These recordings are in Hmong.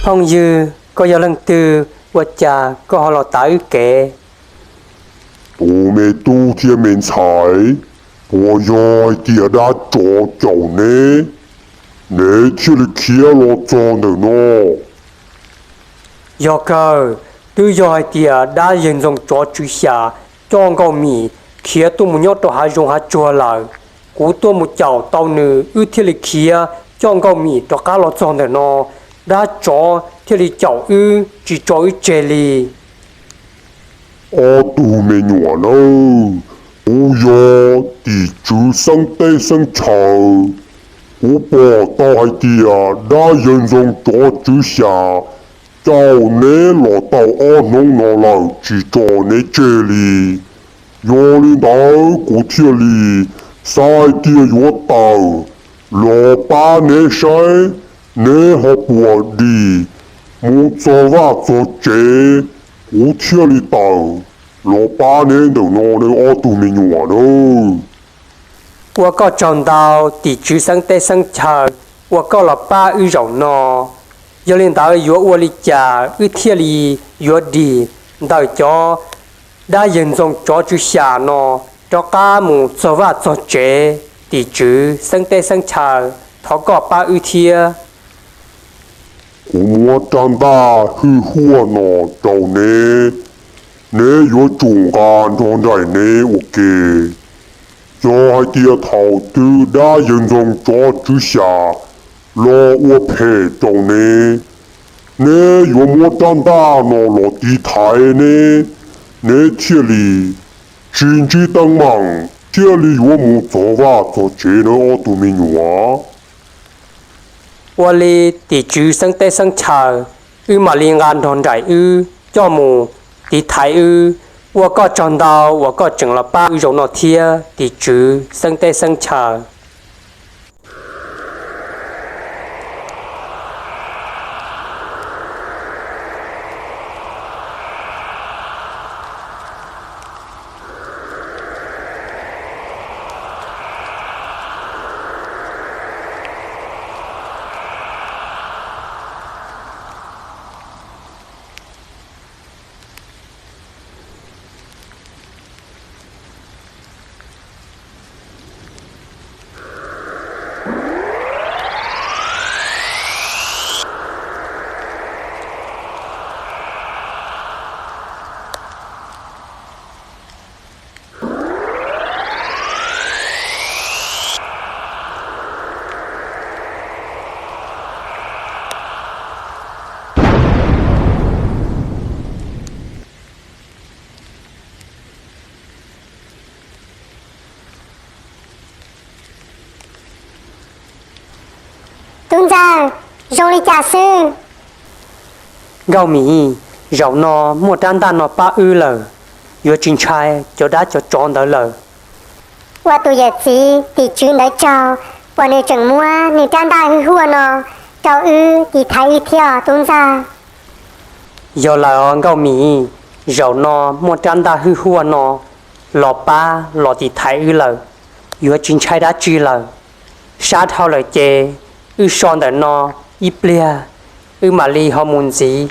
Phooj ywg, koj yog leej twg, ua cas koj ho los tav wb kev? Tus me tub thiab me ntxhais, puas yog hais tias dab tsov caum neb, neb thiaj li khiav los txog ntawm no? Yog kawg, twb yog hais tias dab yawg ntxoog tsov tswv xya coj Nkauj Mim khiav tuaj mus nyob rau hav zoov hav tsuag lawm. Kuv tuaj mus caum tau nws, wb thiaj li khiav coj Nkauj Mim rov qab los txog ntawm no. Dab tsov thiaj li caum wb tsis tso wb tseg li. Ob tug me nyuam nawb, kuv yog tim tswv xeeb teb xeeb chaw. Kuv pom tau hais tias dab yawg ntxoog tsov tswv xya caum neb los tau ob hnub no lawm tsis tso neb tseg li. Yog li ntawd kuv thiaj li xav hais tias yuav tawm los pab neb saib neb ho puas dim mus txog vaj txog tsev. Kuv thiaj li tawm los pab neb ntawm no, neb ob tug me nyuam nawb. Ua koj tsaug ntau tim tswv xeeb teb xeeb chaw, uas koj los pab wb zaum no. Yog li ntawd yuav ua li cas wb thiaj li yuav dim ntawm cov dab yawg ntxoog tsov tswv xya no rov qab mus txog vaj txog tsev? Tim tswv xeeb teb xeeb chaw, thov koj pab wb thiab. Kuv muab rab ntaj hwj huaj no rau neb, neb yuav tsum nqa nrog nraim neb ua ke. Yog hais tias thaum twg dab yawg ntxoog tsov tswv xya los ua phem rau neb, neb yuav muab rab ntaj no los tiv thaiv neb, neb thiaj li tsis ntsib teeb meem, thiaj li yuav mus txog vaj txog tsev nawb ob tug me nyuam. Ua li tim tswv xeeb teb xeeb chaw, wb mam li nqa nrog nraim wb coj mus tiv thaiv wb. Ua koj tsaug ntau uas koj tseem los pab wb zaum no thiab tim tswv xeeb teb xeeb chaw. Tub ntxawg, zoo li cas xwb? Nkauj Mim, zaum no muaj rab ntaj no pab wb lawm, yuav tsis ntshai cov dab cov tsov ntawd lawm. Ua tus yawm txiv tim tswv ntawd tsaug uas nws tseem muab nws rab ntaj hwj huaj no rau wb tiv thaiv wb thiab os tub ntxawg. Yog lawm os Nkauj Mim, zaum no muaj rab ntaj hwj huaj no los pab los tiv thaiv wb lawm, yuav tsis ntshai dab tsi lawm. Sab dhau lawm ces wb so ntawm no ib pliag, wb mam li ho mus ntxiv.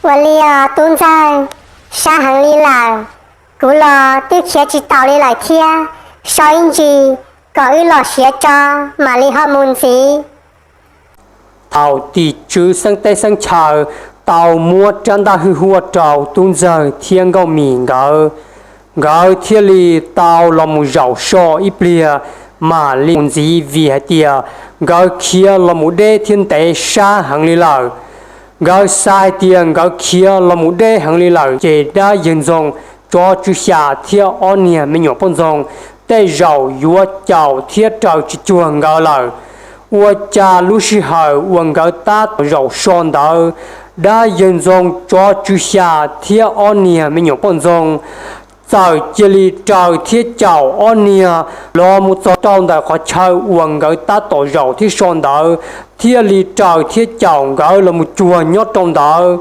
Ua li os tub ntxawg, sab heev li lawm, kuv los twb khiav tsis taus li lawm thiab, so ib ntsis kom wb los siav tso mam li ho mus ntxiv. Thaum tim tswv xeeb teb xeeb chaw tau muab rab ntaj hwj huaj rau tub ntxawg thiab Nkauj Mim nkawd, nkawd thiaj li tau los mus zaum so ib pliag mam li mus ntxiv vim hais tias nkawd khiav los mus deb thiab ntev sab heev li lawm. Nkawd xav hais tias nkawd khiav los mus deb heev li lawm ces dab yawg ntxoog tsov tswv xya thiab ob niag me nyuam poj ntxoog tej zaum yuav caum thiab raws tsis cuag nkawd lawm. Ua cas lub sij hawm uas nkawd tab tom zaum so ntawd, dab yawg ntxoog tsov tswv xya thiab ob niag me nyuam poj ntxoog txawm cia li raws thiab caum ob niag los mus txog rau ntawm qhov chaw uas nkawd tab tom zaum thiab so ntawd, thiaj li raws thiab caum nkawd los mus cuag nyob rau ntawd.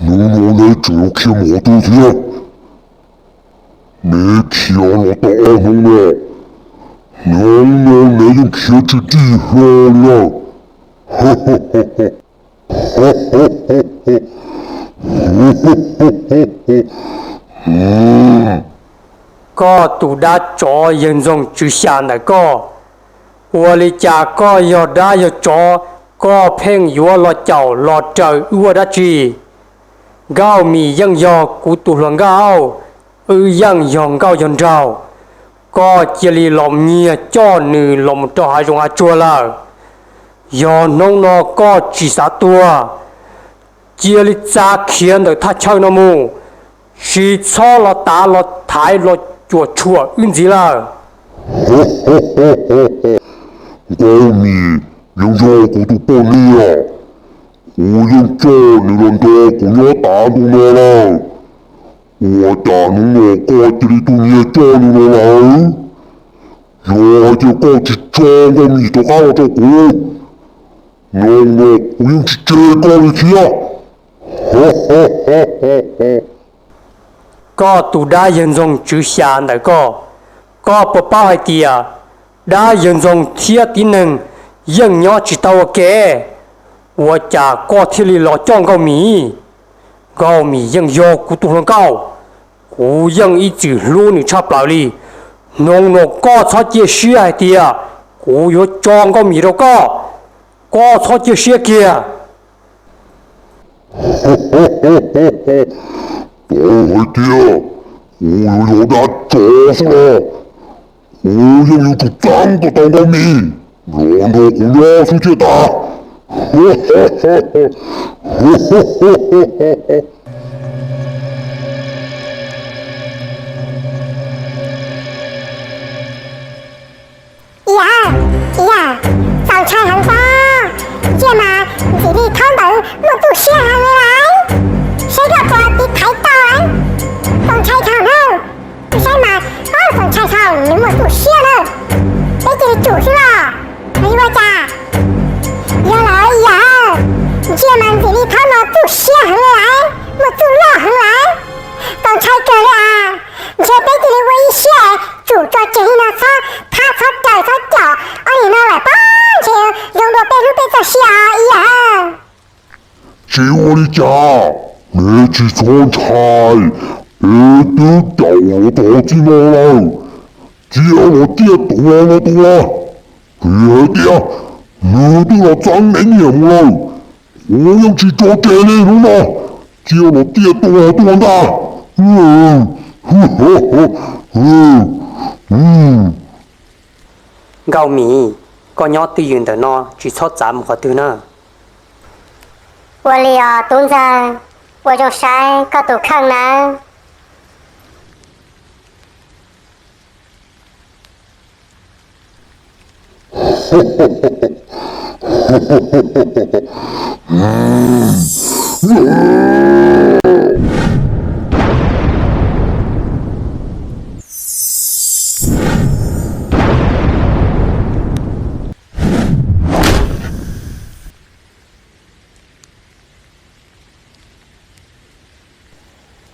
Hnub no neb tseem yuav khiav mus qhov twg thiab? Neb khiav los tau ob hnub no, Hnub no neb yeej khiav tsis dim hlo li lawm. Koj tus dab tsov yawg ntxoog tswv xya ntawm koj, ua li cas koj yog dab yog tsov, koj pheej yuav los caum los raws wb ua dab tsi? Nkauj Mim yeej yog kuv tus hluas nkauj, wb yeej yog nkauj yog nraug. Koj cia li los nyiag coj nws los mus rau hav zoov hav tsuag lawm. Yog hnub no koj tsis xav tuag, cia li txav khiav ntawm thaj chaw no mus, tsis txhob los tav los thaiv los cuam tshuam wb ntxiv lawm. Nkauj Mim yeej yog kuv tus poj niam, kuv yeej coj nws los nrog kuv nyob tav ntu no lawm. Ua cas hnub no koj cia li tuaj nyiag coj nws los lawm? Yog hais tias koj tsis tso Nkauj Mim rov qab los rau kuv, hnub no kuv yeej tsis tseg koj li thiab. Koj tus dab yawg ntxoog tswv xya ntawm koj, koj puas paub hais tias dab yawg ntxoog thiab tib neeg yeej nyob tsis tau ua ke? Ua cas koj thiaj li los coj Nkauj Mim? Nkauj Mim yeej yog kuv tus hluas nkauj, kuv yeej ib txwm hlub nws tshaj plaws li. Hnub no koj txhob cia siab hais tias kuv yuav tso Nkauj Mim rau koj, koj txhob cia siab kiag. Txawm hais tias kuv yuav yog dab tsov xwb los kuv yeej yuav tsum txeeb kom tau Nkauj Mim los nrog kuv nyob xwb thiaj tas. Ib yam, ib yam, txaus ntshai heev pob. Ntsia mas Ntxim Lis Thaub ntawd muaj txuj siab heev li lawm. Saib koj puas tiv thaiv tau. Txaus ntshai dhau na. Saib mas, txaus ntshai dhau, nws muaj txuj siab na. Peb cia li tsum xwb los, nws yuav ua cas? Yog lawm ib yam, ntsia mas Ntxim Lis Thaub no txuj siab heev li lawm, muaj txuj loj heev lawm. Txaus ntshai kawg li as. Ntshe peb cia li ua ib siab tsum tso tseg li no, txhob thab txhob raws txhob caum ob niag no lawm pob, ntshe zoo dua peb hlub peb txoj sia ib yam. Tsis ua li cas, neb tsis txhob ntshai, peb twb caum los txog txij no lawm, cia los ciaj tus no tua. Vim hais tias nws twb los txeeb neb nyiam mus lawm, kuv yeej tsis tso tseg li hnub no, cia los ciaj tua tuaj ntag. Nkauj Mim, koj nyob twj ywm ntawm no tsis txhob txav mus qhov twg na. Ua li os tub ntxawg, ua zoo saib koj tus kheej nawb.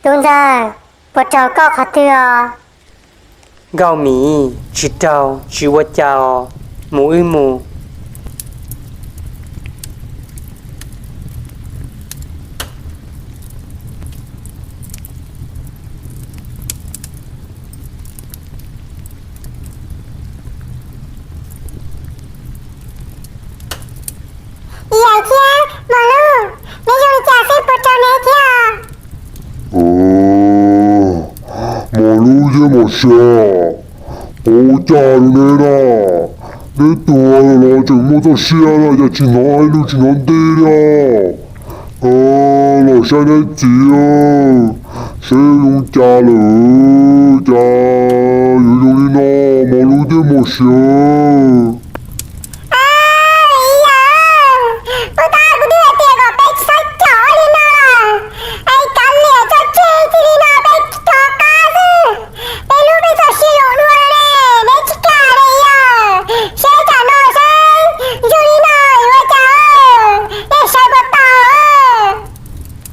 Tub ntxawg, puas raug koj qhov twg os? Nkauj Mim, tsis raug tsis ua cas os, mus wb mus. Ib yam thiab Mos Lus, neb zoo li cas xwb puas raug neb thiab? Mos Lus thiab Mos Sia, ua cas rau neb na, neb tuag los tseem muaj txoj sia no cas tsis hnov ib lus tsis hnov nti li os? Los saib neb txiv, seb zoo cas lawm, cas yuav zoo li no, Mos Lus thiab Mos Sia.